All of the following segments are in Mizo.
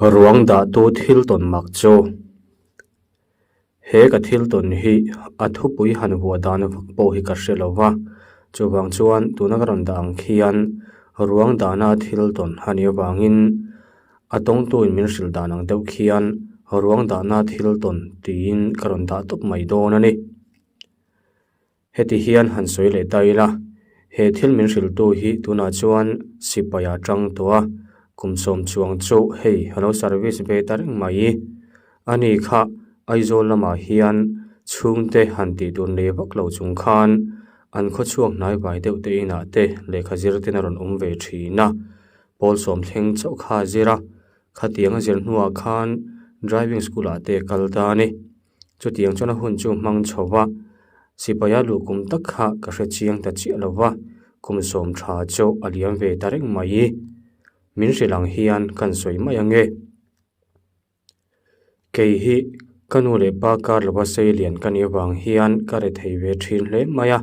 Ruang dahtu thil tawn mak chu he ka thil tawn hi a thupui han vuah dan vak pawh hi ka hre lo va, chuvang chuan tuna ka rawn dah ang khian ruang dahna thil tawn a nih avangin a tawngtuin min hrilh dan ang deuh khian ruang dahna thil tawn tiin ka rawn dah tawp mai dawn a ni. Heti hian han sawi leh ta ila, he thil min hrilhtu hi tunah chuan sipai a tang tawh a, kum sawm chuang chu hei a lo service ve ta reng mai. Ani kha Aizawl lamah hian chhungte han tih tur nei vak lo chung khan an khawchhuak hnai vai deuh te inah te lehkha zir ten a rawn awm ve thin a, pawl sawm thleng chauh kha a zir a, khatiang a zir hnuah khan driving school ah te kal ta a ni. Chutiang chuan a hun chu hmang chho va, sipaia luh kum tak kha ka hre chiang ta chiah lo va, kum sawm tha chu a liam ve ta reng mai. Min hrilh ang hian kan sawi mai ange. Kei hi ka nu leh pa kar lova sei lian ka nih avang hian ka re thei ve thin hle mai a,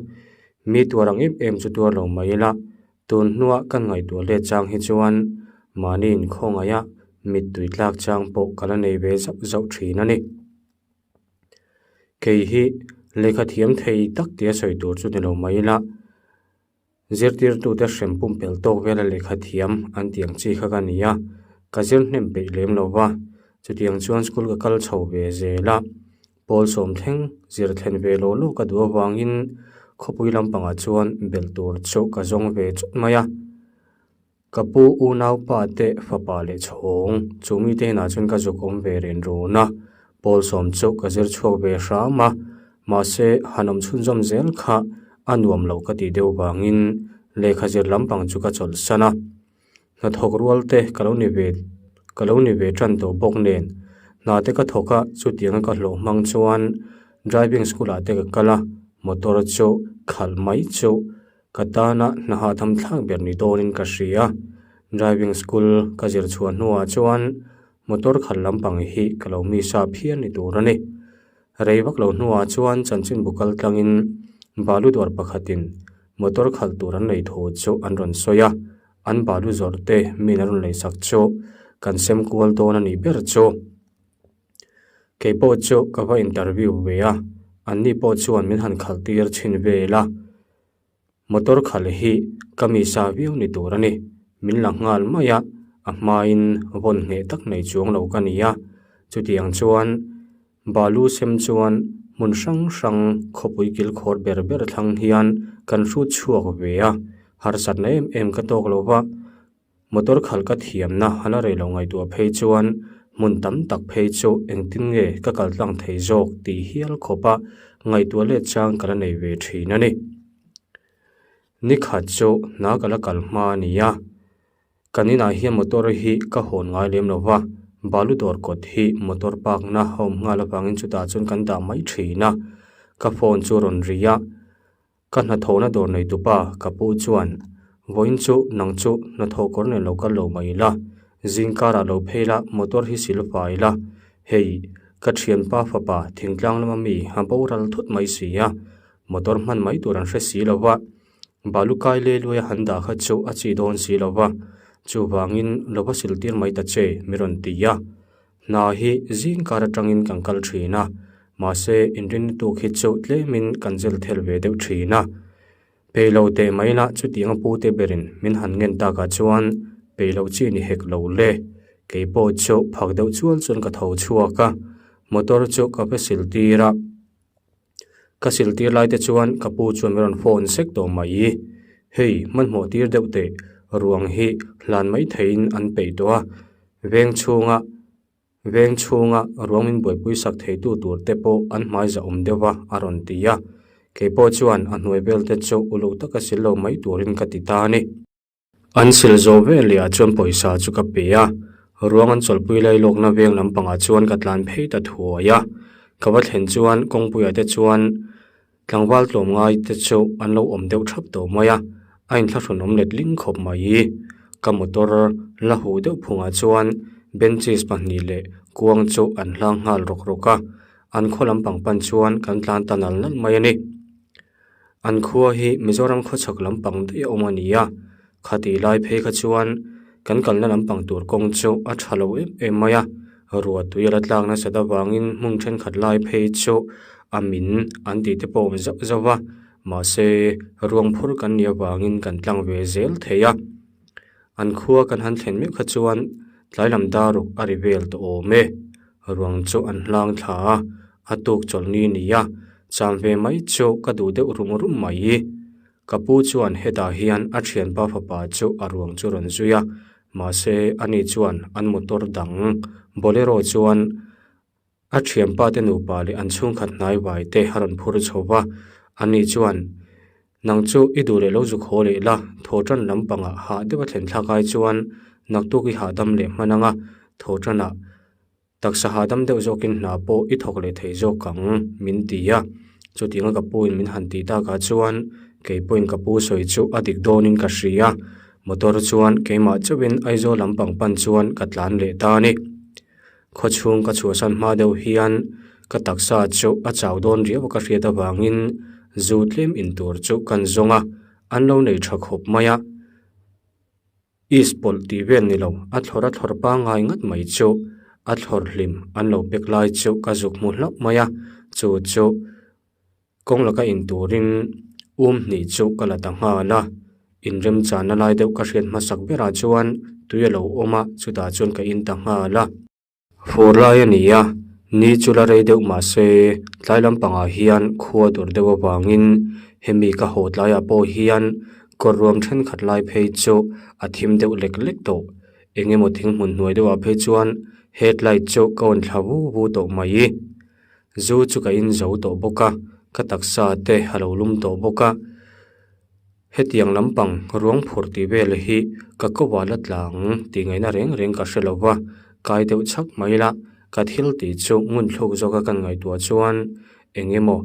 mi tuar ang em em chu tuar lo mai ila, tun hnua kan ngaihtuah let chang hi chuan mahni inkhawngaih a mittui tlak chang pawh ka la nei ve zauh zauh thin a ni. Kei hi lehkha thiam thei tak tia sawi tur chu ni lo mai ila, zirtirtute hrem pumpelh tawk vela lehkha thiam an tih ang chi kha ka ni a, ka zir hnem peih lem lo va, chutiang chuan school ka kal chho ve zel a, pawl sawm thleng zir thlen ve law law ka duh avangin khawpui lampangah chuan belh tur chu ka zawng ve chawt mai a. Ka pu unaupa te fapa leh chhawng chu mite inah chuan ka zuk awm ve ren run a, pawl sawm chu ka zir chhuak ve hram a, mahse han awm chhunzawm zel kha a nuam lo ka tih deuh vangin lehkha zir lampang chu ka chawlhsan a, hnathawk rual te ka lo ni ve ka lo ni ve tan tawh bawk nen hna te ka thawk a chutianga ka hlawh hmang chuan driving school ah te ka kal a, motor chu khalh mai chu. Ka tana hna hahdam thlak ber ni dawnin ka hria. Driving school ka zir chhuah hnuah chuan motor khalh lampang hi ka lo mi sa phian ni tur a ni. Rei vak lo hnuah chuan chanchinbu kal tlangin balu dawr pakhatin motor khalh tur an lei thu chu an rawn sawi a, an balu zawrh te min a rawn leisak chu kan sem kual dawn a nih ber chu. Kei pawh chu ka va interview ve a, anni pawh chuan min han khalh tir chhin vel a. Motor khalh hi ka mi sa viau ni tur a ni, min la nghal mai a, a hmain vawn hneh tak nei chuang lo ka ni a. Chutiang chuan balu sem chuan hmun hrang hrang khawpui kilkhawr ber ber thlang hian kan hrut chhuak ve a, harsatna em em ka tawk lo va. Motor khalh ka thiamna a la rei lo ngaihtuah phei chuan hmun tam tak phei chu engtin nge ka kal tlang thei zawk tih hial khawpa ngaihtuah let chang ka la nei ve thin a ni. Nikhat chu hna ka la kal hma a ni a, kan inah hian motor hi ka hawn ngai lem lo va, balu dawr kawt hi motor park na a awm nghal avangin chutah chuan kan dah mai thin a, ka phone chu a rawn ri a. Ka hnathawhna dawr nei tupa ka pu chuan, Vawiin chu nang chu hnathawh kawr nen lo kal lo mai la, zing karah lo phei la, motor hi sil fai la. Hei, ka thianpa fapa thingtlang lama mi a boral thut mai si a, motor hman mai tur an hre si lo va, balu kai le luaia han dah kha chu a chi dawn si lo va, chuvangin lo va sil tir mai ta che, mi rawn ti a. Hna hi zing kar atangin kan kal thin a, mahse inrinna tuk hi chu tlemin kan zel thel ve deuh thin a. Peih lo teh mai la chutiang a pute berin min han ngen takah chuan peih loh chi ni hek lo le. Kei pawh chu phak deuh chual chuan ka tho chhuak a, motor chu ka va sil tir a. Ka sil tir lai te chuan ka pu chuan min rawn phone sek tawh mai. Hei, hmanhmawh tir deuh teh ruang hi hlan mai theiin an peih tawh a, veng chhunga veng chhunga ruang min buaipui sak theitu tur te pawh an hmai za awm deuh a a rawn ti a. Kei pawh chuan a hnuai vel te chu uluk taka sil lo mai turin ka ti ta a ni. An sil zawh vel leh ah chuan pawisa chu ka pe a, ruang an chawlhpui lai lawkna veng lampangah chuan ka tlan phei ta thuai a. Ka va thlen chuan kawngpuiah te chuan tlangval tlawmngai te chu an lo awm deuh thap tawh mai a, a inthlahrun awm let ling khawp mai. Ka motor la huh deuh phungah chuan benches pahnih leh kuang chu an hlang nghal rawk rawk a, an khaw lampang pan chuan kan tlan ta nal nal mai a ni. An khua hi Mizoram khawchhak lampang daih a awm a ni a, khatih lai phei kha chuan. Kan kalna lampang tur kawng chu a tha lo em em mai a, ruah tui a la tlak nasat avangin hmun thenkhat lai phei chu a min an tih te pawh a awm zauh zauh va, mahse ruang phur kan nih avangin kan tlang ve zel thei a. An khua kan han thlen meuh kha chuan tlai lam dar ruk a ri vel tawh awm e. Ruang chu an hlang thla a, a tuk chawlhni ni a, cham ve mai chu ka duh deuh rum rum mai. Ka pu chuan hetah hian a thianpa fapa chu a ruang chu rawn zui a, mahse ani chuan an motor dang Bolero chuan a thianpa te nupa leh an chhungkhat hnai vai te a rawn phur chho va, ani chuan nang chu i duh leh lo zuk haw leh la, thaw tan lampangah hah deuh a thlen thlak ai chuan naktuk i hahdam leh hman anga thaw tanah Taksa hahdam deuh zawkin hna pawh i thawk leh thei zawk ang, min ti a. Chutianga ka puin min han tih takah chuan kei pawhin ka pu sawi chu a dik dawnin ka hria. Motor chuan keimah chauhin Aizawl lampang pan chuan ka tlan leh ta a ni. Khawchhung ka chhuahsan hma deuh hian ka taksa chu a chau dawn riau a ka hriat avangin zu tlem in tur chu kan zawng a, an lo nei tha khawp mai a. Is pawlh tih vel ni lo, a thlawr a thlawr pangngai ngat mai chu a thlawr hlim an lo pek lai chu ka zuk hmu hlauh mai a, chu chu kawng laka in turin um hnih chu ka la ta nghal a, inremchanna lai deuh ka hriat hmasak berah chuan tui a lo awm a, chutah chuan ka in ta nghal a. Fur lai a ni a, ni chu la rei deuh mah se tlai lampangah hian khua dur deuh avangin hemi ka haw tlaiah pawh hian kawr ruam thenkhat lai phei chu a thim deuh lek lek tawh. Eng emaw thing hmun hnuai deuhah phei chuan headlight chu ka awn thla vu vu tawh mai. Zu chu ka in zo tawh bawk a, ka taksa te a lo lum tawh bawk a. Hetiang lampang ruang phur tih vel hi ka ko ah la tlang tih ngaihna reng reng ka hre lo va, kai deuh chhak mai la, ka thil tih chu ngun thluk zawk a kan ngaihtuah chuan eng emaw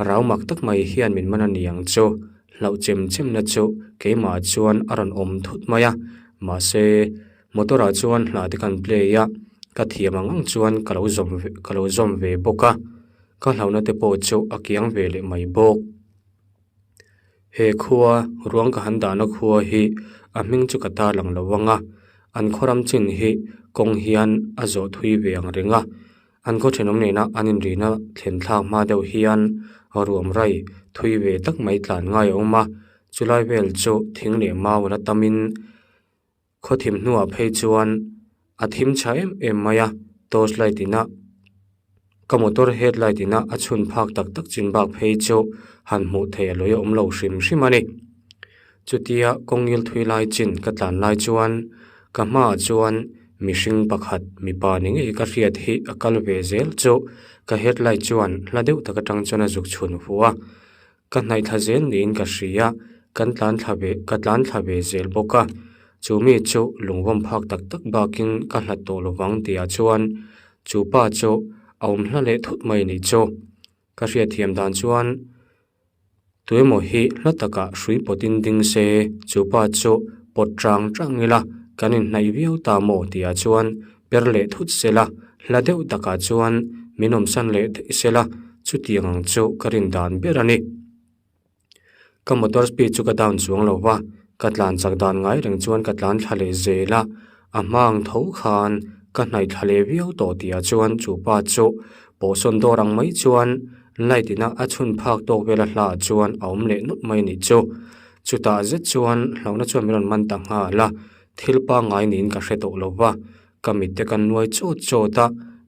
rau mak tak mai hian min man a ni ang chu, hlauh chem chem na chu keimah chuan a rawn awm thut mai a, mahse motor ah chuan hla te kan play a, ka thiam ang ang chuan ka lo zawm ka lo zawm ve bawk a, ka hlauhna te pawh chu a kiang ve leh mai bawk. He khua ruang ka han dahna khua hi a hming chu ka tarlang lo ang a an khaw ram chin hi kawng hian a zawh thui ve ang reng a an khaw thenawm nena an inrihna thlen thlak hma deuh hian ruam rai thui ve tak mai tlan ngai a awm a chulai vel chu thing leh mau la tamin khaw thim hnuah phei chuan a thim tha em em mai a torch light in a ka motor headlight in a a chhun phak tak tak chin bak phei chu han hmuh theih a lawih a awm lo hrim hrim a ni chutia kawng ngil thui lai chin ka tlan lai chuan ka hmaah chuan mihring pakhat mipa ni ngei ka hriat hi a kal ve zel chu ka headlight chuan hla deuh tak atang chuan a zuk chhun fuh a. Ka hnaih thla zel niin ka hria, kan tlan thla ve ka tlan thla ve zel bawk a, chu mi chu lungvawm phak tak tak bakin ka hlat tawh lo vang tihah chuan chu pa chu a awm hla leh thut mai nih chu. Ka hriatthiam dan chuan tuemaw hi hla takah hrui pawtin ding se chu pa chu pawt chang chang ila kan inhnaih viau ta maw tihah chuan per leh thut sela, hla deuh takah chuan min awmsan leh daih sela, chutiang ang chu ka rin dan ber a ni. Ka motor speed chu ka down chuang lo va, ka tlan chak dan ngai reng chuan ka tlan thla leh zel a, a hma ang tho khan ka hnaih thla leh viau tawh tihah chuan chu pa chu pawhsawn dawr ang mai chuan light ina a chhun phak tawk vela hlaah chuan a awm leh nawlh mai a nih chu. Chutah zet chuan hlauhna chuan min rawn man ta nghal a. Thil pangngai niin ka hre tawh lo va, ka mitte kan nuai chawt chawt a,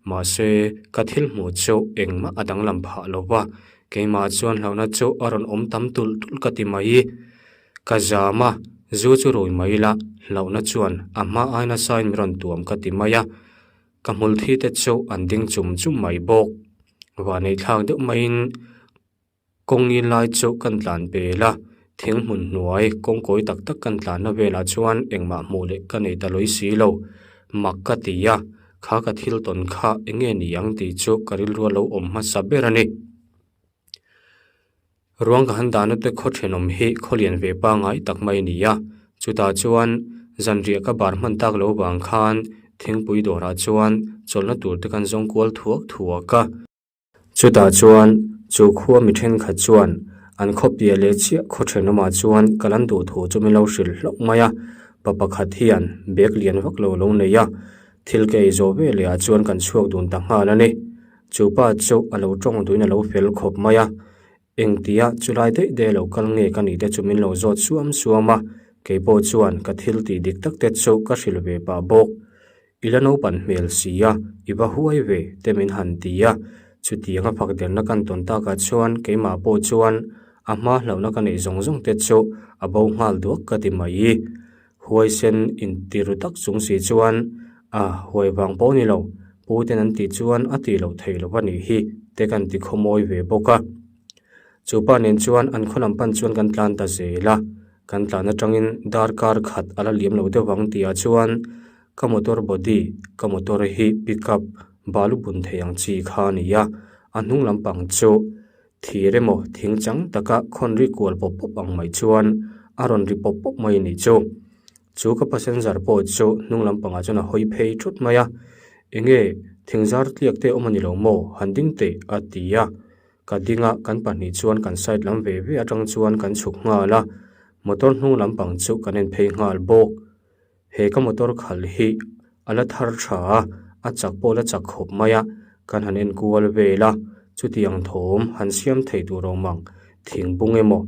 mahse ka thil hmuh chu engmah a danglam phah lo va, keimah chuan hlauhna chu a rawn awm tam tulh tulh ka ti mai. Ka zam a, zu chu rui mai ila, hlauhna chuan a hma ai nasain min rawn tuam ka ti mai a, ka hmul thi te chu an ding chum chum mai bawk. Vahneih thlak deuh maiin. Kawngin lai chu kan tlan pel a, thing hmun hnuai kawngkawi tak tak kan tlanna velah chuan engmah hmuh leh ka nei ta lawi si lo. Mak ka ti a, kha ka thil tawn kha eng nge ni ang tih chu ka rilru a lo awm hmasa ber a ni. Ruang ka han dahna te khaw thenawm hi khaw lian ve pangngai tak mai a ni a, chutah chuan zanriah ka bar hman tak lo vang khan thingpui dawrah chuan chawlhna tur te kan zawng kual thuak thuak a. Chutah chuan chu khua mi thenkhat chuan an khaw piah leh chiah khaw thenawmah chuan ka lan duh thu chu min lo hrilh hlauh mai a. Pa pakhat hian bag lian vak lo lo nei a, thil ka ei zawh ve leh ah chuan kan chhuak dun ta nghal a ni. Chu pa chu a lo tawng duhin a lo fel khawp mai a, engtia chulai daih daih a lo kal nge ka nih te chu min lo zawt suam suam a, keipawh chuan ka thil tih dik tak te chu ka hrilh ve pah bawk. I la naupan hmel si a, i va huai ve te min han ti a, chutiang a fak derna kan tawn takah chuan keimah pawh chuan a hma hlauhna ka neih zawng zawng te chu a bo nghal duak ka ti mai. Huaisen inti ru tak chung si chuan a huai vang pawh ni lo, pu ten an tih chuan a tih loh theih loh a nih hi te kan ti khawmawi ve bawk a. Chu pa nen chuan an khaw lam pan chuan kan tlan ta zel a, kan tlan atangin darkar khat a la liam lo deuh ang tihah chuan Ka motor body, ka motor hi pick up balu bun thei ang chi kha a ni a, a hnung lampang chu thir emaw thing chang taka khawn ri kual pawp pawp ang mai chuan a rawn ri pawp pawp mai a nih chu. Chu ka passenger pawh chu hnung lampangah chuan a hawi phei thut mai a, Enge thing zar tliak te awm a ni lo maw? Han ding teh a ti a, ka ding a, kan pahnih chuan kan side lam ve ve atang chuan kan chhuk nghal a, motor hnung lampang chu kan en phei nghal bawk. He ka motor khalh hi a la thar tha a, a chak pawh la chak khawp mai a, kan han en kual vel a, chutiang thawm han siam thei tur awm ang, thingbung emaw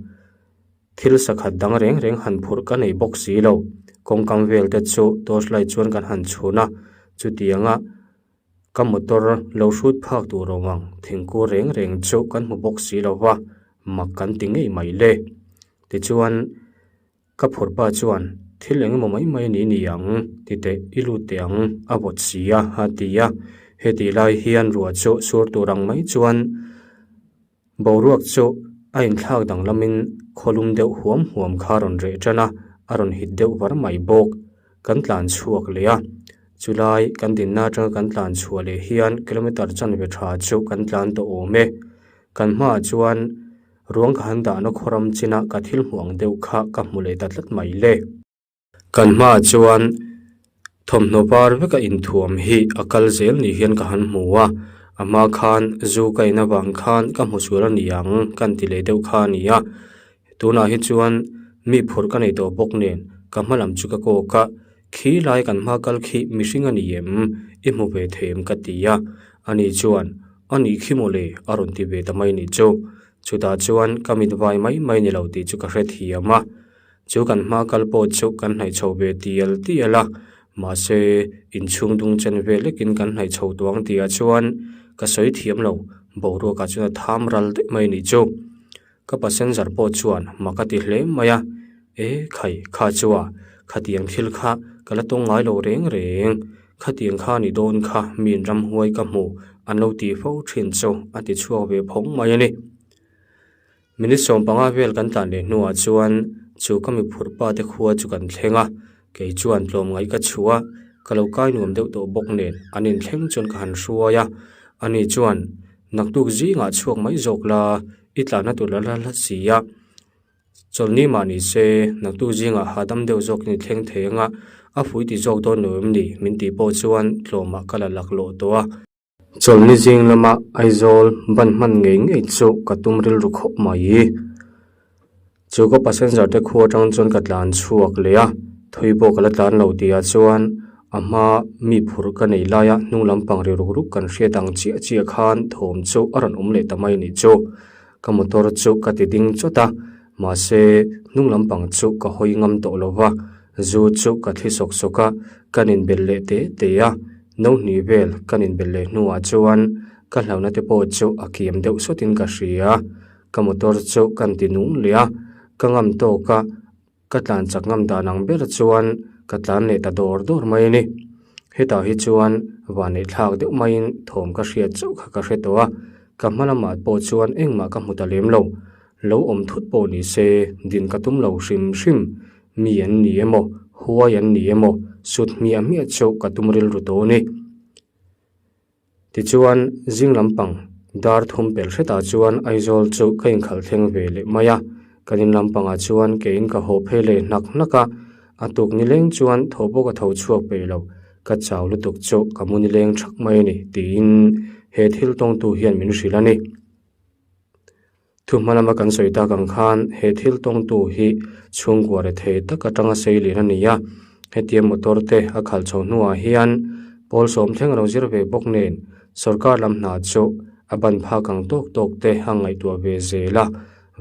thil sakhat dang reng reng han phurh ka nei bawk si lo, kawngkam vel te chu torch light chuan kan han chhun a, chutianga ka motor lo hrut phak tur awm ang thingkur reng reng chu kan hmu bawk si lo va, mak kan ti ngei mai le. Tichuan. Ka phurh pa chuan, Thil eng emaw mai mai a ni ni ang, ti teh i lut teh ang, a vawt si a, a ti a. Hetih lai hian ruah chu sur tur ang mai chuan boruak chu a inthlak danglamin khawlum deuh huam huam kha a rawn reh tan a, a rawn hit deuh var mai bawk. Kan tlan chhuak leh a, chulai kan dinna atanga kan tlan chhuah leh hian kilometre chanve tha chu kan tlan tawh awm e. Kan hmaah chuan. Ruang ka han dahna khawram chinah ka thil hmuh ang deuh kha ka hmu leh ta tlat mai le. Kan hmaah chuan thawmhnaw var veka inthuam hi a kal zel ni hian ka han hmu a, a hma khan zu ka in avang khan ka hmu sual a ni ang kan ti leh deuh kha a ni a. Tunah hi chuan mi phurh ka nei tawh bawk nen ka hma lam chu ka kawk a, khi lai kan hma kal khi mihring a ni em? I hmu ve thei em ka ti a, ani chuan A nih khi mawle a rawn ti ve ta mai nih chu. Chutah chuan ka mit vai mai mai ni lo tih chu ka hre thiam a. Chu kan hma kal pawh chu kan hnaih chho ve tial tial a, mahse inchhung dung chen ve lekin kan hnaih chho tuang tihah chuan ka sawi thiam lo, boruakah chuan a tham ral daih mai nih chu. Ka passenger pawh chuan mak a ti hle mai a, E khai, kha chua, khatiang thil kha ka la tawng ngai lo reng reng, khatiang kha ni dawn kha miin ramhuai ka hmu an lo ti fo thin chu a ti chhuak ve phawng mai a ni. Minute 15 vel kan tlan leh hnuah chuan chu ka mi phurh pa te khua chu kan thleng a, kei chuan tlawmngaih ka chhuah a, ka lo kai nuam deuh tawh bawk nen an inthleng chuan ka han hruai a, ani chuan naktuk zingah chhuak mai zawk la, I tlanna tur la hla si a, chawlhni mah ni se naktuk zingah hahdam deuh zawkin i thleng thei anga a fui ti zawk dawn lo em ni min tih pawh chuan tlawmah ka la laklawh tawh a. Chawlhni zing lama Aizawl ban hman ngei ngei chu ka tum rilru khawp mai. Chu ka passenger te khu atang chuan ka tlan chhuak leh a, thui pawh ka la tlan lo tihah chuan a hma mi phurh ka neih laia hnung lampang ri ruk ruk kan hriat ang chiah chiah khan thawm chu a rawn awm leh ta mai nih chu. Ka motor chu ka ti ding chawt a, mahse hnung lampang chu ka hawi ngam tawh lo va, zu chu ka thli sawk sawk a, kan inbelh leh te te a, no hnih vel kan inbelh leh hnuah chuan ka hlauhna te pawh chu a kiam deuh sawtin ka hria. Ka motor chu kan ti nung leh a, ka ngam tawk a, ka tlan chak ngam dan ang ber chuan ka tlan leh ta dawr dawr mai a ni. Hetah hi chuan vanneih thlak deuh maiin thawm ka hriat chauh kha ka hre tawh a, ka hma lamah pawh chuan engmah ka hmu ta lem lo. Lo awm thut pawh ni se din ka tum lo hrim hrim, mi an ni emaw, huai an ni emaw, sut hmiah hmiah chu ka tum rilru tawh a ni. Tichuan, zing lampang dar thum pel hretah chuan Aizawl chu ka inkhalh thleng ve leh mai a, kan in lampangah chuan keiin ka haw phei leh hnak hnak a, a tuk nileng chuan tho pawh ka tho chhuak peih lo, ka chau lutuk chu ka mu nileng thak mai a ni tiin he thil tawngtu hian min hrilh a ni. Thuhma lama kan sawi tak ang khan he thil tawngtu hi chhungkua rethei tak atanga sei lian a ni a. Hetia motor te a khalh chho hnuah hian pawl sawm thleng a lo zir ve bawk nen sorkar lam hna chu a ban phak ang tawk tawk te a ngaihtuah ve zel a,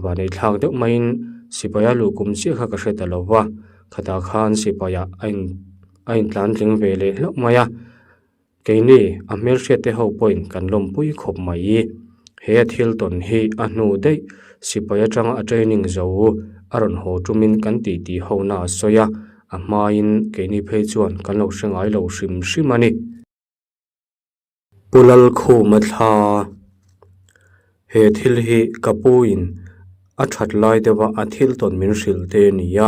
vanei thlak deuh maiin sipai a luh kum chiah kha ka hre ta lo va, khatah khan sipaiah a in a intlan tling ve leh hlauh mai a. Keini, a hmelhriatte ho pawhin kan lawmpui khawp mai. He a thil tawn hi a hnu daih sipai atanga a training zo a rawn haw tumin kan titi ho na a sawi a, a hmain keini phei chuan kan lo hre ngai lo hrim hrim a ni. Pu Lalkhuma thla He thil hi ka pu in a that lai deuh a a thil tawn min hrilh te a ni a,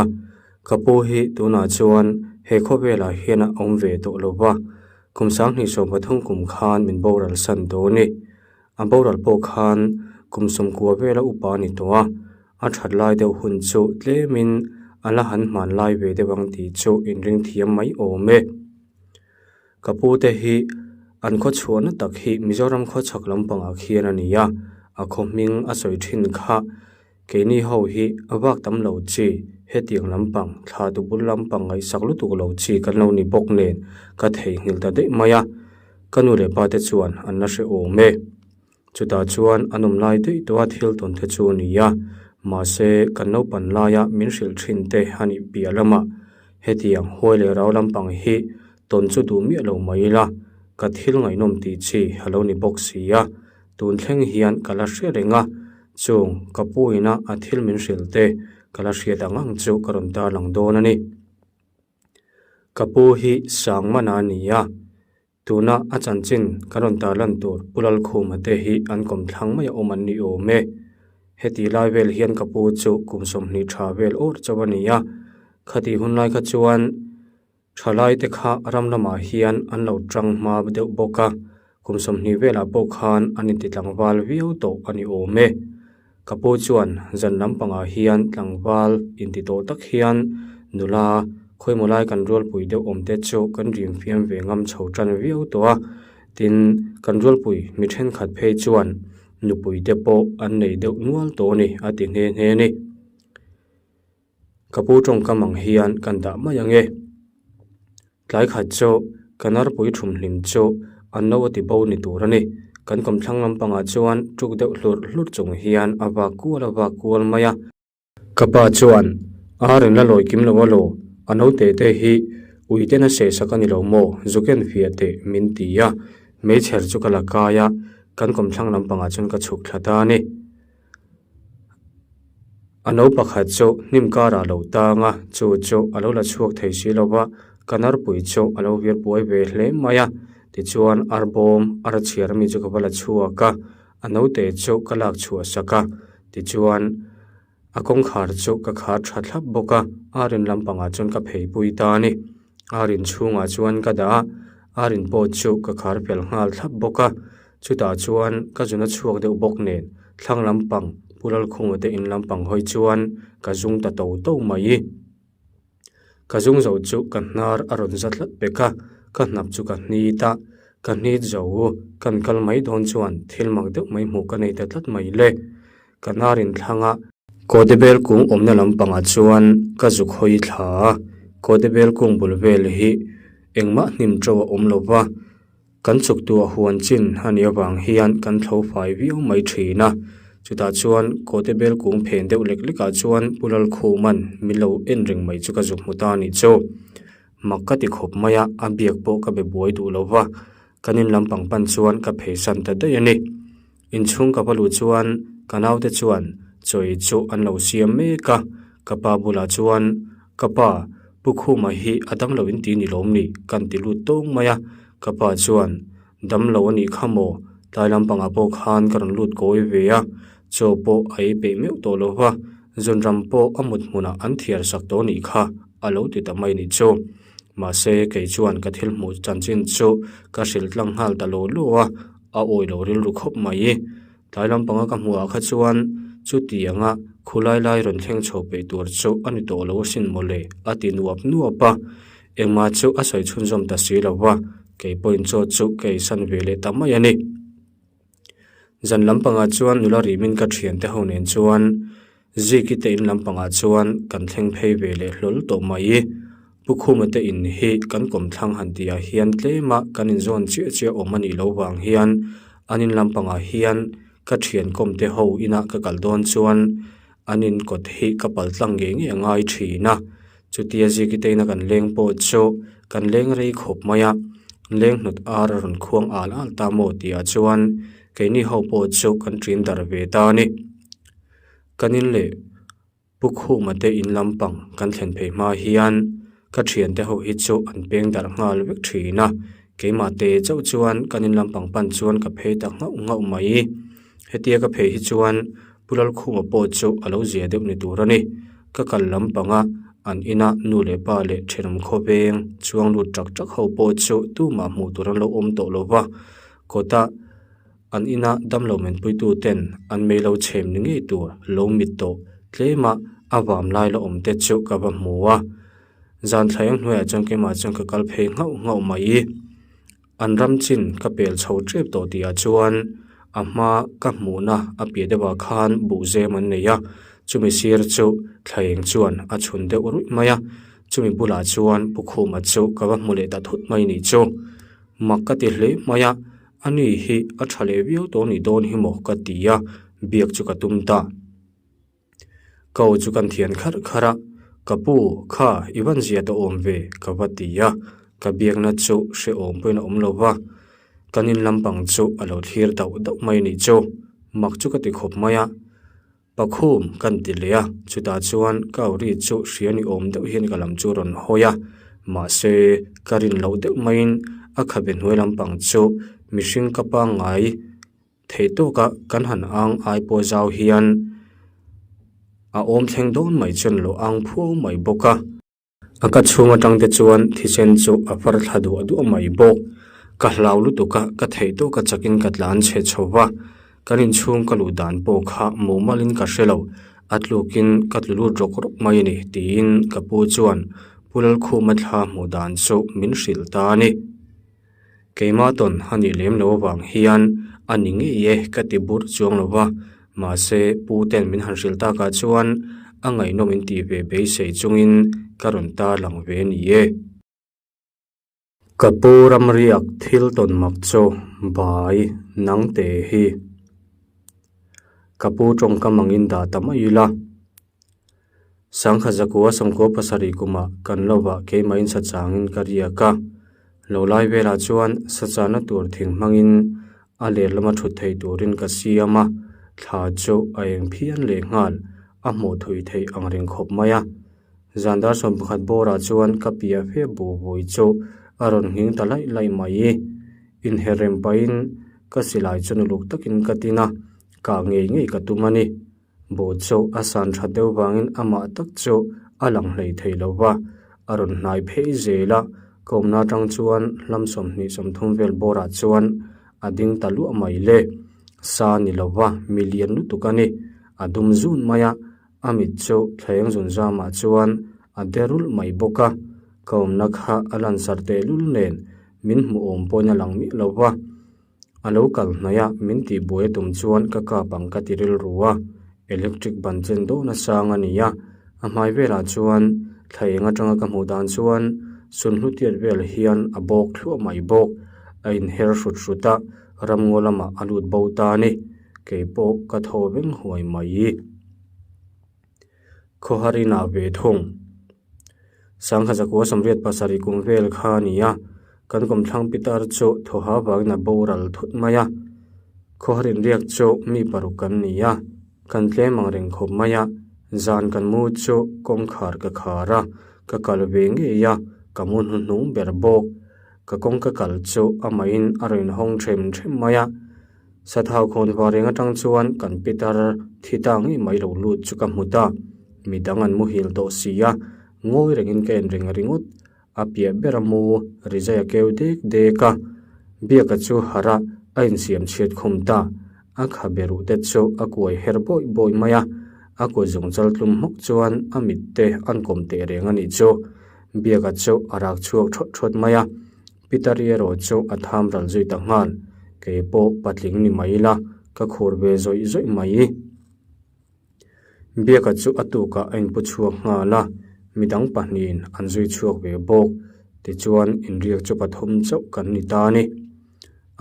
ka pu hi tunah chuan he khawvelah hian a awm ve tawh lo va, kum sanghnih 13 kum khan min boral san tawh a ni. A boral pawh khan kum sawmkua vela upa a ni tawh a, a that lai deuh hun chu tlemin a la han hman lai ve deuh ang tih chu inring thiam mai awm e. Ka pu te hi an khaw chhuahna tak hi Mizoram khaw chhak lampangah khian a ni a, a khaw hming a sawi thin kha keini ho hi a vak tam lo chi, hetiang lampang thla tu bul lampang ngaihsak lutuk lo chi kan lo ni bawk nen ka theihnghilh ta daih mai a, ka nu leh pa te chuan an la hre awm e. Chutah chuan an awm lai daih tawh a thil tawn te chu a ni a, mahse kan naupan laia min hrilh thin te a nih piah lamah hetiang huai leh rau lampang hi tawn chu duh miah lo mai ila, ka thil ngaihnawm tih chi a lo ni bawk si a, tun thleng hian ka la hre reng a, chung ka pu ina a thil min hrilh te ka la hriat ang ang chu ka rawn tarlang dawn a ni. Ka pu hi Sangmana a ni a. Tuna a chanchin kan rawn tarlan tur Pu Lalkhuma te hi an kawmthlang mai a awm an ni awm e. Heti lai vel hian ka pu chu kum 20 tha vel awr chauh a ni a, khatih hun lai kha chuan thalai te kha ram lamah hian an lo tang hma deuh bawk a, kum 20 velah pawh khan an inti tlangval viau tawh a ni awm e. Ka pu chuan zan lampangah hian tlangval inti tawh tak hian nula khawimaw lai kan rualpui deuh awm te chu kan rim fiam ve ngam chho tan viau tawh a, tin kan rualpui mi thenkhat phei chuan nupui te pawh an nei deuh nual tawh a ni a ti nghe nghe a ni. Ka pu tawngkam ang hian kan dah mai ang e. Tlai khat chu ka narpui thumhlim chu an no a ti bo ni tur a ni. Kan kawmthlang lampangah chuan tuk deuh hlurh hlurh chung hian a vak kual a vak kual mai a. Ka pa chuan, Ar in la lawi kim lo a law, a naute te hi ui ten a seh sak a ni lo maw, zuken fiah teh min ti a. Hmeichher chu ka la kai a, kan kawmthlang lampangah chuan ka chhuk thla ta a ni. A no pakhat chu hnim karah a lo tang a, chu chu a lo la chhuak thei si lo va, ka narpui chu a lo vir buai ve hle mai a. Tichuan ar bawm ar chhiar ami chu ka va la chhuak a, a naute chu ka lak chhuah sak a, tichuan a kawngkhar chu ka khar tha thlap bawk a, ar in lampangah chuan ka phei pui ta a ni. Ar in chhungah chuan ka dah a, ar in pawh chu ka khar fel nghal thlap bawk a. Chutah chuan ka zun a chhuak deuh bawk nen thlang lampang Pu Lalkhunga te in lampang hawi chuan ka zung ta to to mai. Ka zung zo chu ka hnar a rawn za tlat pek a, ka hnap chu ka hnit a, ka hnit zo kan kal mai dawn chuan thil mak deuh mai hmuh ka nei ta tlat mai le. Ka hnar in thlang a. Kawtebel kung awmna lampangah chuan ka zuk hawi thla a, Kawtebel kung bul vel hi engmah hnim to a awm lo va. Kan chuktuah huan chin a nih avang hian kan thlo fai viau mai thin a, chutah chuan kawte bel kung phen deuh lek lekah chuan Pu Lalkhuman min lo en reng mai chu ka zuk hmu ta a nih chu. Mak ka ti khawp mai a, a biak pawh ka be buai duh lo va, kan in lampang pan chuan ka pheisan ta daih a ni. Inchhung ka va luh chuan ka naute chuan chawi chu an lo siam mek a, ka pa bulah chuan, Ka pa, Pu Khuma hi a damlo in ti ni lawm ni? kan ti lut tawng mai a, ka pa chuan, Damlo a nih kha maw? Tlai lampangah pawh khan ka rawn lut kawi ve a, chaw pawh a ei peih meuh tawh lo va, zunram pawh a mut hmunah an thiar sak tawh nih kha, a lo ti ta mai nih chu. Mahse, kei chuan ka thil hmuh chanchin chu ka hrilh tlang nghal ta law law a, a awi lo rilru khawp mai. Tlai lampanga ka hmuhah kha chuan chutianga khulai lai rawn thleng chho peih tur chu a ni tawh lo asin mawle a ti nuap nuap a. Engmah chu a sawi chhunzawm ta si lo va, kei pawhin chaw chu ka eisan ve leh ta mai a ni. Zan lampangah chuan nula rimin ka thiante ho nen chuan Ziki te in lampangah chuan kan thleng phei ve leh hlawl tawh mai. Pu Khuma te in hi kan kawmthlang han tihah hian tlema kan inzawn chiah chiah awm a nih loh vang hian an in lampangah hian ka thian kawm te ho inah ka kal dawn chuan an in kawt hi ka pal tlang ngei ngei a ngai thin a. Chutia ziki te ina kan leng pawh chu kan leng rei khawp mai a, leng hnawt ar a rawn khuang al al ta maw tihah chuan keini ho pawh chu kan ṭin darh ve ta a ni. Kan in leh Pu Khuma te in lampang kan thlen phei hma hian ka thiante ho hi chu an peng darh nghal vek thin a, keimah te chauh chuan kan in lampang pan chuan ka phei ta nghauh nghauh mai. Hetia ka phei hi chuan Pu Lalkhuma pawh chu a lo zia deuh ni tur a ni. Ka kal lampanga an ina nu leh pa leh thenawm khawveng chuang lut tak tak ho pawh chu tumah hmuh tur an lo awm tawh lo va, kawtah An ina damlo menpuitu ten an mei lo chhem ni ngei tur lo mit tawh tlema a vam lai la awm te chu ka va hmu a. Zan thlaiang hnuaiah chuan keimah chuan ka kal phei nghauh nghauh mai. An ram chin ka pel chho tep tawh tihah chuan a hma ka hmuhna a piah deuhah khan buhzem an nei a, chumi sir chu thlaieng chuan a chhun deuh ruih mai a, chumi bulah chuan Pu Khuma chu ka va hmu leh ta thut mai ni chu. Mak ka ti hle mai a. A ni hi a tha leh viau tawh nih dawn hi maw ka ti a, biak chu ka tum ta. Ka aw chu kan thian kharh kharh a, Ka pu, kha i van zia ta awm ve ka va ti a, ka biakna chu hrehawm pawhin a awm lo va, kan in lampang chu a lo thlir dauh dauh mai nih chu, mak chu ka ti khawp mai a. Pakhum kan ti leh a, chutah chuan ka au ri chu hria ni awm deuh hian ka lam chu rawn hawi a, mahse ka rin loh deuh maiin a khabe hnuai lampang chu mihring ka pangngai theih tawka kan han ang ai pawh zau hian a awm thleng dawn mai chuan lo ang phuau mai bawk a. A ka chhung atang te chuan thisen chu a far thla duah duah mai bawk. Ka hlau lutuk a, ka theih tawk a chakin ka tlan chhe chho va. Kan inchhung ka luh dan pawh kha mumalin ka hre lo, a tlukin ka tlu lut rawk rawk mai a ni tiin ka pu chuan Pu Lalkhuma thla hmuh dan chu min hrilh ta a ni. Keimah tawn a nih lem lo avang hian a ni ngei e ka ti bur chuang lo va, mahse pu ten min han hrilh takah chuan a ngaihnawm in tih ve beisei chungin ka rawn tarlang ve ni e. Ka pu ramriak thil tawn mak chu bai nang te hi ka pu tawngkam angin dah ta mai ila. Sangha zakua sawmkua pasarih kumah kan lovah keimahin sachangin ka riak a. Lo lai velah chuan sachana tur thing hmangin a ler lama thut theih turin ka siam a, thla chu a eng phian leh nghal, a hmuh thui theih ang reng khawp mai a. Zan dar 11 bawrah chuan ka piah fe bu bui chu a rawn nghing ta laih laih mai. Inher rem pahin ka silai chu nuluk takin ka tin a, kah ngei ngei ka tum a ni. Buh chu a san that deuh vangin amah tak chu a lang hlei thei lo va, a rawn hnai phei zel a, ka awmna atang chuan hlam 20 30 vel bawrah chuan a ding ta luah mai le. Sa ni lo va, mi lian lutuk a ni. A dum zun mai a, a mit chu thleng zun zamah chuan a de rulh mai bawk a, ka awmna kha a lansar tehlul nen min hmuh awm pawhin a lang miah lo va. A lo kal hnaih a, min tih buai a tum chuan ka kap ang ka ti rilru a, electric ban chen dawn a sang a ni a, a hmai velah chuan thla eng atanga ka hmuh dan chuan sunhlu tiat vel hian a bawk thluah mai bawk, a inher hrut hrut a, ramngaw lamah a lut bo ta a ni, keipawh ka thaw veng huai mai. Khawhar inah ve thung. Sangha zakua 87 kum vel kha a ni a, kan kawmthlang pitar chu thawha vangin a boral thut mai a. Khawhar inriak chu mi paruk kan ni a, kan tlem ang reng khawp mai a, zan kan mu chu kawngkhar ka khar a, ka kal ve ngei a, ka mu hnuhnung ber bawk. Ka kawngka kal chu amahin a rawn hawng them them mai a. Sathau khawn var eng atang chuan kan pitar thi ta ngei mai lo lut chu ka hmu ta. Midang an muhil tawh si a, ngawi rengin ka en reng ringawt. A piah ber a mu rizai a keu dek dek a. Biaka chu harh a, a insiam chhiat khum ta. A khabe ruh te chu a kuai her bawih bawih mai a. A kut zung chal tlum hmawk chuan a mit te an kawm teh reng a nih chu. Biaka chu a rak chhuak thawt thawt mai a. Pitari erawh chu a tham ral zui ta nghal, kei pawh patling ni mai ila ka khur ve zawih zawih mai. Biaka chu a tukah a inpu chhuak nghal a, Midang pahnihin an zui chhuak ve bawk. Tichuan, inriak chu pathum chauh kan ni ta a ni.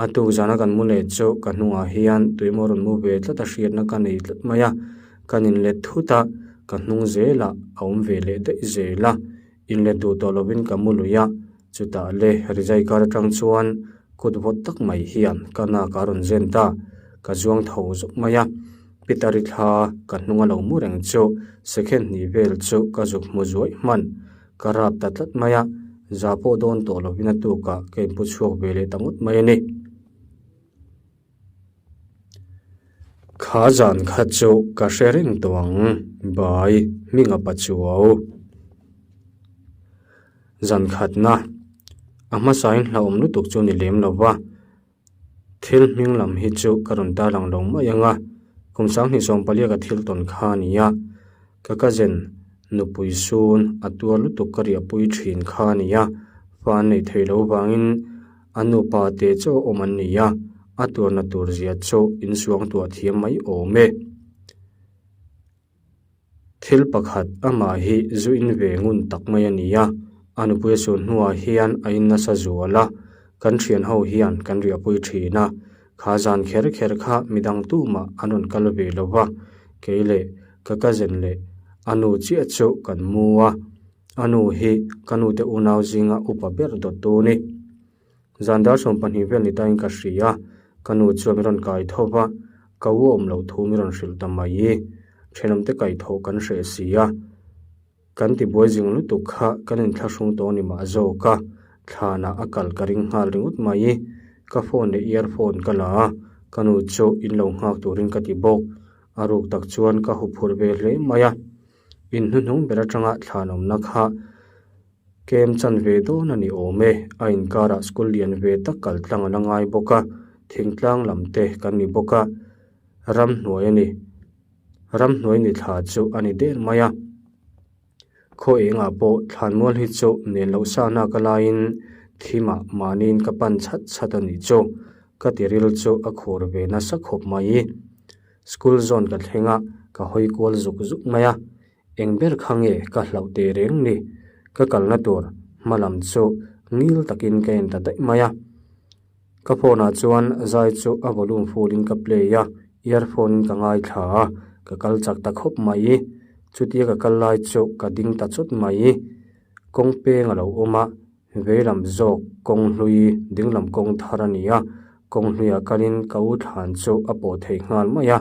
A tuk zana kan mu leh chu ka hnungah hian tuimaw rawn mu ve tlat a hriatna ka nei tlat mai a. Kan inlet thut a, ka hnung zelah a awm ve leh daih zel a. Inlet duh tawh lovin ka mu lui a, chutah le rizai kar atang chuan kut vawt tak mai hian ka nak a rawn zen ta. Ka zuang tho zawk mai a, Peter-i thla ka hnung a lo mu reng chu second hnih vel chu ka zuk hmu zuaih hman. Ka rap ta tlat mai a, za pawh dawn tawh lovin a tukah ka inpu chhuak ve leh ta ngawt mai a ni. Kha zan kha chu ka hre reng tawh ang, bai hminga pa chuau. Zan khatna, a hmasain hlauhawm lutuk chu ni lem lo va, thil hming lam hi chu ka rawn tarlang lo mai ang a, kum sanghnih sawmpalia ka thil tawn kha a ni a, ka cousin nupui sun a tuar lutuk ka riahpui thin kha a ni a, fa an neih theih loh vangin A nupa te chaw awm an ni a, a tuarna tur zia chu insuang tuah thiam mai awm e. Thil pakhat amah hi zu in ve ngun tak mai a ni a, a nupui a sun hnuah hian a in nasa zual a, kan thian ho hian kan riahpui thin a, kha zan kher kher kha midang tumah an rawn kal ve lo va, kei leh ka cousin leh a nu chiah chu kan mu a. A nu hi ka nute unau zinga upa ber dawttu ni. Zan dar 12 vel ni tain ka hria a, ka nu chuan min rawn kai tho va, ka u awm loh thu min rawn hrilh ta mai. Thenawmte kai tho kan hreh si a, kan tibuai zing lutuk kha kan inthlahrung tawh ni mah zawk a, thlanah a kal ka ring nghal ringawt mai. Ka phone leh earphone ka la a, ka nu chu in lo nghak turin ka ti bawk. A ruk tak chuan ka huphurh ve hle mai a. In hnuhnung ber atanga thlanawmna kha kem chan ve dawn a ni awm e. A inkarah school lian ve tak kal tlang a la ngai bawk a, thingtlang lam te kan ni bawk a, ramhnuai a ni. Ramhnuai ni thla chu a ni der mai a. Khaw engah pawh thlanmual hi chu nen loh sa nak a laiin thimah mahniin ka pan chhat chhat a nih chu. Ka tiril chu a khur ve nasa khawp mai. School zawn ka thleng a, ka hawi kual zuk zuk mai a, eng ber kha nge ka hlauh teh reng ni? Ka kalna tur hma lam chu ngil takin ka en ta daih mai a. Ka phone ah chuan zai chu a volume full in ka play a, earphone in ka ngaithla a, ka kal chak ta khawp mai. Chutia ka kal lai chu ka ding ta chawt mai. Kawng peng a lo awm a, Veilam zawk kawng hlui dinglam kawng thar a ni a, kawng hluiah kalin ka u thlan chu a pawh thei nghal mai a,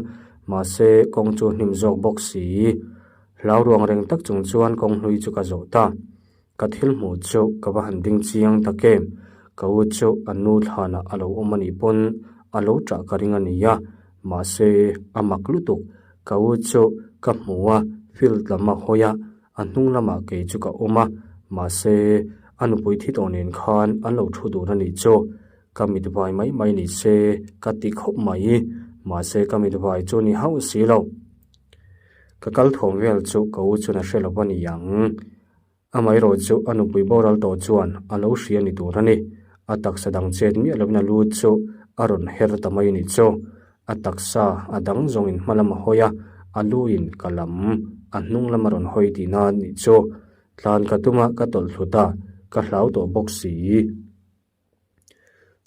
mahse kawng chu hnim zawk bawk si. Hlau ruang reng tak chung chuan kawng hlui chu ka zawh ta. Ka thil hmuh chu ka va han ding chiang tak em? Ka u chu a nu thlanah a lo awm a nih pawn a lo ṭah ka ring a ni a, mahse a mak lutuk. Ka u chu ka hmu a, field lam a hawi a, A hnung lamah kei chu ka awm a, mahse a nupui thi tawh nen khan an lo thu dun a nih chu. Ka mit vai mai mai ni se ka ti khawp mai, mahse ka mit vai chu ni hauh si lo. Ka kal thawm vel chu ka u chuan a hre lo a ni ang. Amaherawh chu a nupui boral tawh chuan a lo hria ni tur a ni. A taksa dang chet miah lovin a lu chu a rawn her ta mai a nih chu. A taksa a dang zawngin hma lam a hawi a, a luin ka lam a hnung lam a rawn hawi tihna a nih chu. Tlan ka tum a, ka tawlh hlut a, ka hlau tawh bawk si.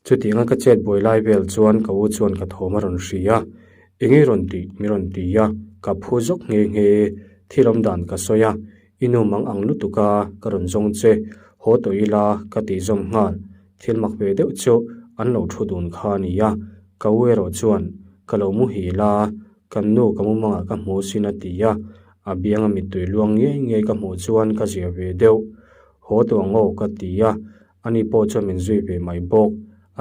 Chutianga ka chet buai lai vel chuan ka u chuan ka thawm a rawn hria a, Eng i rawn tih? mi rawn ti a, ka phu zawk nghe nghe. Thil awm dan ka sawi a, I nu mang ang lutuk a, ka rawn zawng che, haw tawh ila ka tih zawm nghal. Thil mak ve deuh chu an lo thu dun kha a ni a, ka u erawh chuan ka lo muhil a, kan nu ka mumangah ka hmu sin a ti a, a bianga mittui luang ngei ngei ka hmuh chuan ka zia ve deuh. Haw tawh ang aw ka ti a, ani pawh chuan min zui ve mai bawk.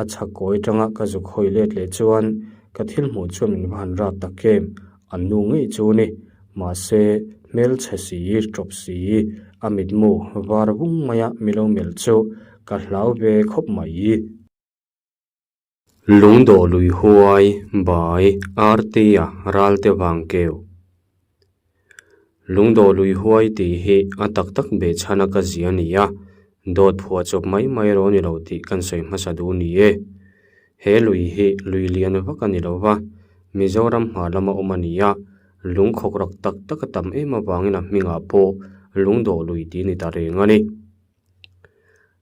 A chhak kawi atanga ka zuk hawi let leh chuan ka thil hmuh chuan min va han rap tak em, an nu ngei chu ni. Mahse, hmelchhe si, tawp si, a mitmu var vung maia milo melh chu ka hlau ve khawp mai. Lungdawh lui huai, bai, artia, ralte vang keu. Lungdawh lui huai tih hi a tak tak behchhana ka zia a ni a, dawt phuah chawp mai mai rawh ni lo tih kan sawi hmasa duh ni e. He lui hi lui lian vak a ni lo va, Mizoram hma lama awm a ni a, lungkhawk rak tak tak a tam em avangin a hmingah pawh Lungdawh lui tih a ni ta reng a ni.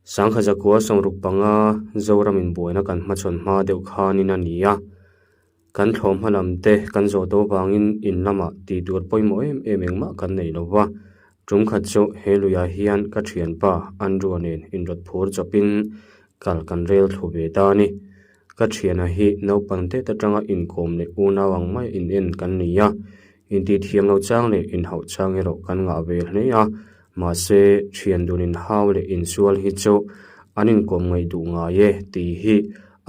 Sangha zakua 65 Zoramin buaina kan hmachhawn hma deuh khanin a ni a. Kan thlawh hma lam te kan zawh tawh vangin in lamah tih tur pawimawh em em engmah kan nei lo va. Tum khat chu he luiah hian ka thianpa Andrew-a nen inrawt phur chawpin kal kan rel thlu ve ta a ni. Ka thiana hi naupang tet atanga inkawm leh unau ang mai in en kan ni a, intihthiam lo chang leh inhauh chang erawh kan ngah ve hle a, mahse thian dun inhau leh insual hi chu an inkawm ngaih duh ngai e tih hi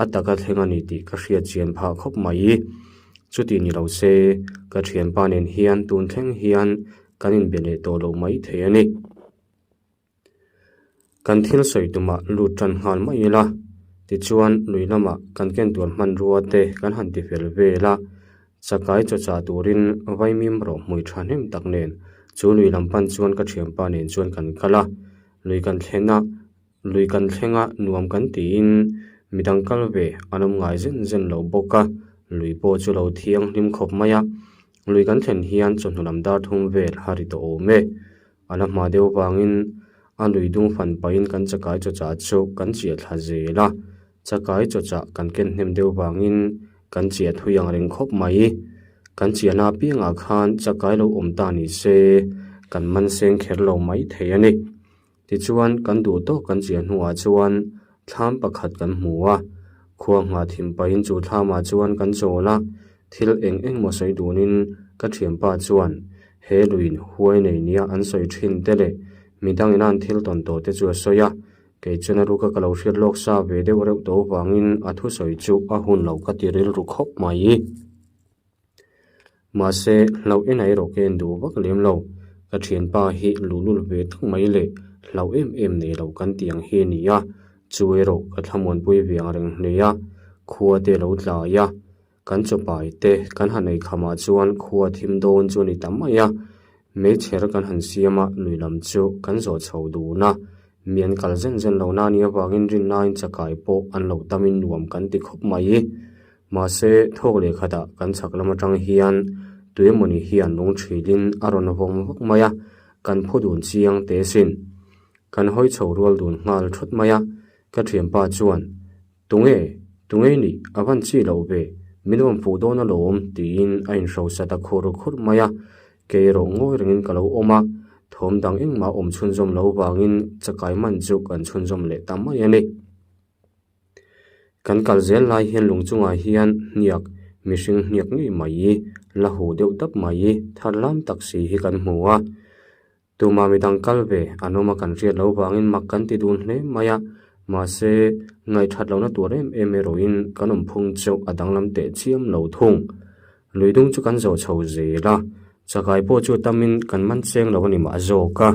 a taka thleng a ni tih ka hriat chian phah khawp mai. Chuti ni lo se ka thianpa nen hian tun thleng hian kan inbe leh tawh lo mai thei a ni. Kan thil sawi tumah lut tan nghal mai ila, tichuan lui lamah kan ken tur hmanrua te kan han ti fel vel a, chakai chawchah turin vaimim rawh hmui thahnem tak nen chu lui lam pan chuan ka thianpa nen chuan kan kal a, lui kan thlen a, lui kan thleng a nuam kan tiin midang kal ve an awm ngai zen zen lo bawk a, lui pawh chu lo thianghlim khawp mai a, lui kan thlen hian chawhnu lam dar thum vel a ri tawh awm e. A la hma deuh vangin a lui dung fan pahin kan chakai chawchah chu kan chiah thla zel a, chakai chawchah kan ken hnem deuh vangin kan chiah thui ang reng khawp mai. Kan chiahna apiangah khan chakai lo awm ta ni se kan man seng kher lo mai thei a ni. Tichuan kan duh tawk kan chiah hnuah chuan thlam pakhat kan hmu a, khua nghah thim pahin chu thlamah chuan kan chawl a, thil eng eng maw sawi dunin ka thianpa chuan he luiin huai nei nia an sawi thin te leh midangin an thil tawn tawh te chu a sawi a, kei chuan a ruka ka lo hriat lawk sa ve deuh reuh tawh vangin a thusawi chu a hun lo ka ti rilru khawp mai. Mahse, hlauh en erawh ka en duh vak lem lo. Ka thianpa hi luhlul ve tak mai leh hlauh em em nei lo kan tih ang hi a ni a, chu erawh ka thlamuanpui ve ang reng hle a, khua te lo tlai a, kan chawpai te kan han ei khamah chuan khua thim dawn chu a ni ta mai a, meichher kan han siam a, lui lam chu kan zawh chho dun a, mi an kal zen zen lo na nih avangin rinnain chakai pawh an lo tamin nuam kan ti khawp mai. Mahse, thawk leh khatah kan chhak lam atang hian tuemawni hian lung thilin a rawn vawm vak mai a, kan phu dun chiang teh sin. Kan hawi chho rual dun nghal thawt mai a, ka thianpa chuan, Tunge? Tunge nih? A van chi loh ve, min rawn fuh dawn alawm, tiin a inhrosa ta khur khur mai a, kei erawh ngawi rengin ka lo awm a, thawm dang engmah awm chhunzawm lo vangin chakai man chu kan chhunzawm leh ta mai a ni. Kan kal zel lai hian lung chungah hian hniak mihring hniak ngei mai hi la huh deuh dap mai hi thar lam tak si hi kan hmu a tumah midang kal ve an awm a kan hriat loh vangin mak kan ti dun hle mai a mahse ngaihthat lohna tur em em erawhin kan awm phung chu a danglam teh chiam lo thung. Lui dung chu kan zawh chho zel a, chakai pawh chu tamin kan man cheng lo a ni mah zawk a,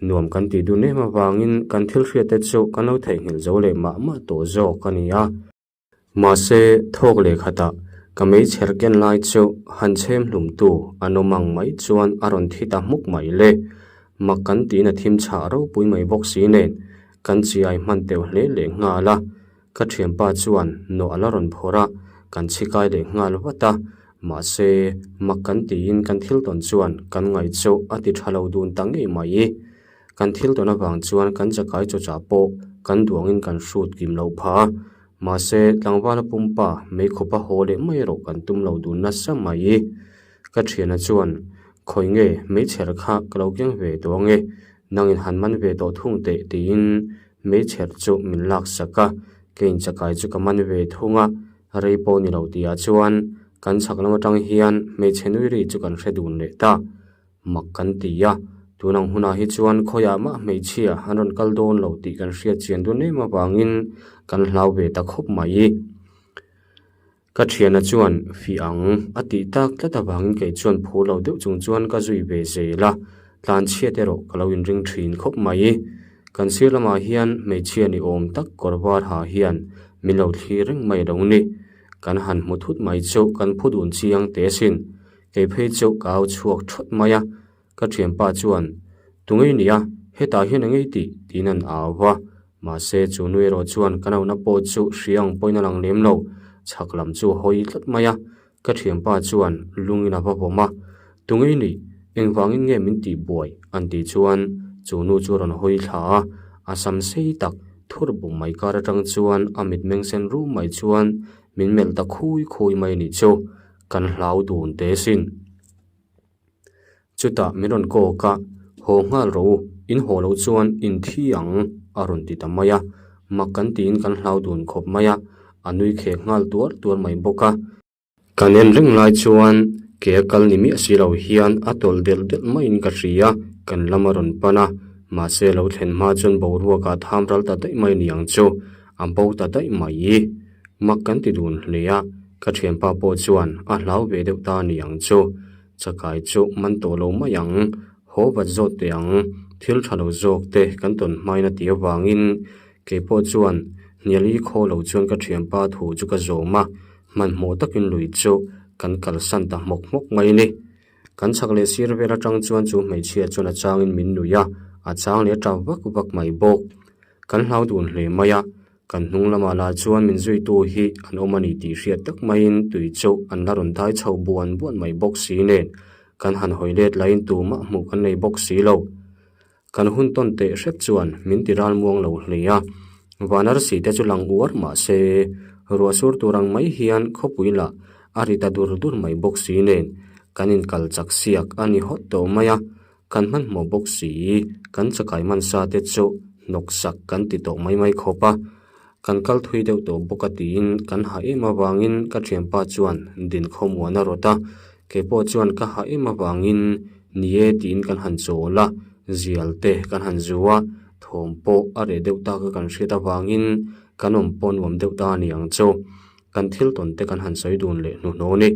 nuam kan tih dun em avangin kan thil hriat te chu kan lo theihnghilh zo leh mah mah tawh zawk a ni a. Mahse, thawk leh khatah ka meichher ken lai chu han chhem hlum tu an awm ang mai chuan a rawn thi ta hmuk mai le. Mak kan tiin a thim chhah ropui mai bawk si nen kan chiai hman teuh hle leh nghal a. Ka thianpa chuan nawh a la rawn phawrh a, kan chhikai leh nghal vat a, mahse mak kan tiin kan thil tawn chuan kan ngaih chu a ti tha lo dun ta ngei mai. Kan thil tawn avang chuan kan chakai chawchah pawh kan duangin kan hrut kim lo pha a, mahse tlangvala pumpa meikhawpa haw leh mai erawh kan tum lo dun nasa mai. Ka thiana chuan, Khawi nge meichher kha ka lo keng ve tawh ange, nangin han man ve tawh thung teh tiin Meichher chu min lak sak a, kei inchakai chu ka man ve thung a, rei pawh ni lo tihah chuan kan chhak lam atang hian hmeichhe nui ri chu kan hre dun leh ta. Mak kan ti a, tun ang hunah hi chuan khawiah mah hmeichhia an rawn kal dawn lo tih kan hriat chian dun em avangin kan hlau ve ta khawp mai. Ka thiana chuan fih ang a tih tak tlat avangin kei chuan phur lo deuh chung chuan ka zui ve zel a, tlan chhiat erawh ka lo inring thin khawp mai. Kan sir lamah hian hmeichhia ni awm tak kawr var ha hian min lo thlir reng mai lo ni. Kan han hmu thut mai chu kan phu dun chiang teh asin. Kei phei chu ka au chhuak thawt mai a, Ka thianpa chuan, Tungei nia, hetah hian a ngei tih, tiin an au va. Mahse, chu nu erawh chuan ka nauna pawh chu hria ang pawhin a lang lem lo, chhak lam chu a hawi tlat mai a. Ka thianpa chuan lungin a va vawm a, Tungei nih, Engvangin nge min tih buai? an tih chuan chu nu chu a rawn hawi thla a, a sam sei tak thur bum mai kar atang chuan a mitmeng sen rum mai chuan min melh ta khui khui mai a nih chu, kan hlau dun teh sin. Chutah min rawn kawk a, Haw nghal rawh u, in haw loh chuan in thi ang, a rawn ti ta mai a. Mak kan tiin kan hlau dun khawp mai a, a nui khek nghal tuar tuar mai bawk a. Kan en reng lai chuan ke a kal ni miah si lo hian a tawlh delh delh maiin ka hria, kan lam a rawn pan a, mahse lo thlen hma chuan boruak ah tham ral ta daih mai niang chu, a bo ta daih mai. Mak kan ti dun hle a, ka thianpa pawh chuan a hlau ve deuh ta niang chu, chakai chu man tawh lo mai ang, haw vat zawt teh ang, thil tha lo zawk te kan tawn hmain a tih avangin keipawh chuan hniali khaw lo chuan ka thianpa thu chu ka zawm a, Hmanhmawh takin lui chu kan kalsan ta hmawk hmawk mai ni. Kan chhak leh sir vel atang chuan chu hmeichhia chuan a changin min nuih a, a chang leh a tap vak vak mai bawk. Kan hlau dun hle mai a, kan hnung lamah lah chuan min zuitu hi an awm a ni tih hriat tak maiin tui chu an la rawn dai chho buan buan mai bawk si nen kan han hawi let laiin tumah hmuh kan nei bawk si lo. Kan hun tawn teh hrep chuan min ti ral muang lo hle a, Vanarsi te chu lang uar mah se, ruah sur tur ang mai hian khawpui lah a ri ta dur dur mai bawk si nen kan inkal chak siak a ni hawt tawh mai a, kan hmanhmawh bawk si, kan chakai hmansa te chu hnawk sak kan ti tawh mai mai khawp a, kan kal thui deuh tawh bawk a tiin kan hah em avangin ka thianpa chuan din khawmuan a rawt a, keipawh chuan ka hah em avangin Ni e tiin kan han chawl a, zial te kan han zu a, thawm pawh a reh deuh tak a kan hriat avangin kan awm pawh nuam deuh ta a ni ang chu. Kan thil tawn te kan han sawi dun leh hnuhnawh a ni.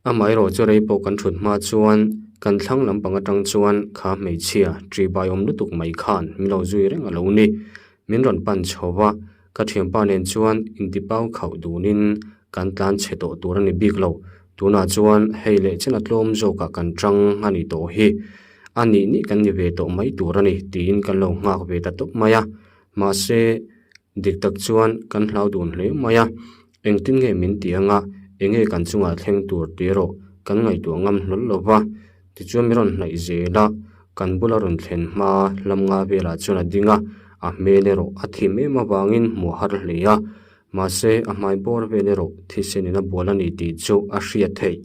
Amaherawh chu rei pawh kan thut hma chuan kan thlang lampang atang chuan kha hmeichhia ṭihbai awm lutuk mai khan min lo zui reng a lo ni. Min rawn pan chho va, ka thianpa nen chuan intipau khauh dunin kan tlan chhe tawh tur a ni bik lo. Tunah chuan hei leh chen a tlawm zawkah kan tang a nih tawh hi. A nih nih kan ni ve tawh mai tur a ni tiin kan lo nghak ve ta tawp mai a. Mahse, dik tak chuan kan hlau dun hle mai a. Engtin nge min ti anga enge kan chungah thleng tur tih erawh kan ngaihtuah ngam hlawl lo va. Tichuan mi rawn hnaih zel a, kan bula rawn thlen hma lam nga velah chuan a ding a, a hmel erawh a thim em avangin hmuh a har hle a. Mahse, a hmai bawr vel erawh thisen in a bual a ni tih chu a hriat theih.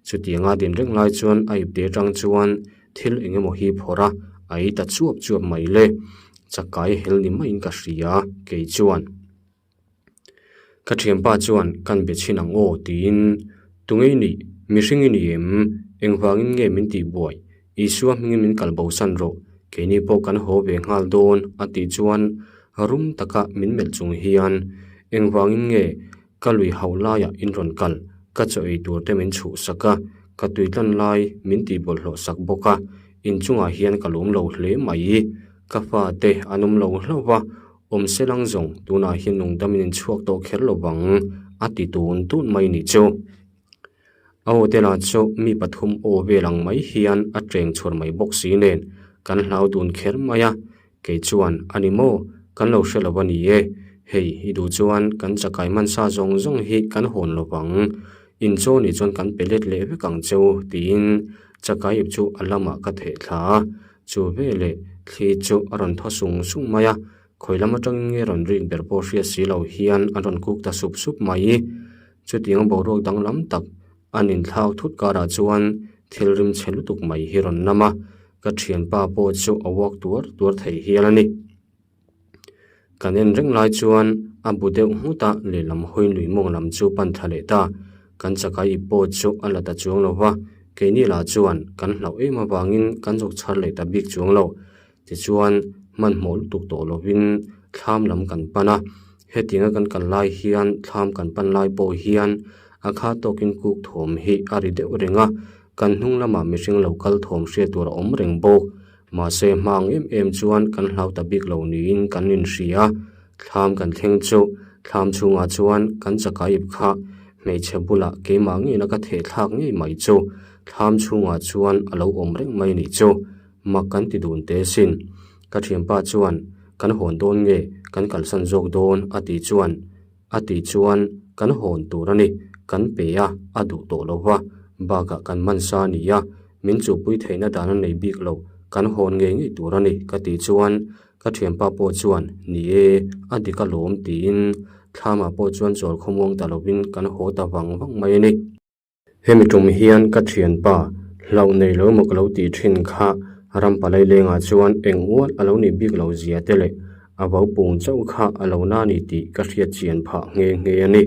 Chutianga din reng lai chuan a ipte atang chuan thil eng emaw hi phawrh a, a ei ta chuap chuap mai le. Chakai hel ni maiin ka hria, kei chuan. Ka thianpa chuan kan be chhin ang aw tiin, Tunge i nih? Mihring i ni em? Engvangin nge min tih buai? Isua hmingin min kal bosan rawh, keini pawh kan haw ve nghal dawn a tih chuan rum taka min melh chung hian, Engvangin nge ka lui hauh laiah in rawn kal? Ka chaw ei tur te min chhuh sak a, ka tui tlan lai min tih bawlhhlawh sak bawk a, inchungah hian ka lawm lo hle mai. Ka fate an awm lo hlauh va, Awm selang zawng tunah hian nungdamin in chhuak tawh kher lo vang, a ti tun tun mai ni chu. A aw te lah chu mi pathum aw vel ang mai hian a cheng chhuar mai bawk si nen kan hlau dun kher mai a, kei chuan a ni maw, kan lo hre lo a ni e, hei i duh chuan kan chakai hmansa zawng zawng hi kan hawn lo vang, in chaw nih chuan kan pe let leh vek ang cheu tiin chakai ip chu a lamah ka theh thla a, Chu veleh thli chu a rawn thaw sung sung mai a, khawi lam atangin nge rawn rik ber pawh hriat si lo hian a rawn kuk ta sup sup mai. Chutiang boruak danglam tak an inthlak thut karah chuan thil rim chhe lutuk mai hi rawn nam a, ka thianpa pawh chu a walk tuar tuar thei hial a ni. Kan en reng lai chuan a bu deuh nghut a, lehlam hawi lui mawng lam chu pan thla leh ta. Kan chakai ip pawh chu a la ta chuang lo va, keini lah chuan kan hlauh em avangin kan zuk chhar leh ta bik chuang lo. Tichuan hmanhmawh lutuk tawh lovin thlam lam kan pan a, hetianga kan kal lai hian thlam kan pan lai pawh hian a kha tawkin kuk thawm hi a ri deuh reng a, kan hnung lamah mihring lo kal thawm hriat tur a awm reng bawk. Mahse hmang em em chuan kan hlau ta bik lo niin kan inhria. Thlam kan thleng chu thlam chhungah chuan kan chakai ip kha hmeichhe bulah keimah ngeina ka theh thlak ngei mai chu thlam chhungah chuan a lo awm reng mai nih chu mak kan ti dun te sin. Ka thianpa chuan kan hawn dawn nge kan kalsan zawk dawn a tih chuan A tih chuan kan hawn tur a ni, kan pe a, a duh tawh lo va, bakah kan man sa a ni a, Min chuhpui theihna dan a nei bik lo, kan hawn ngei ngei tur a ni, ka tih chuan ka thianpa pawh chuan, Ni e, a dik alawm, tiin thlamah pawh chuan chawl khawmuang ta lovin kan haw ta vang vang mai a ni. Hemi tum hian ka thianpa hlauh nei lo emaw ka lo tih thin kha ram palai lengah chuan eng ual a lo nih bik lo zia te leh a vau pung chauh kha a lo na ni tih ka hriat chian phah nghe nghe a ni.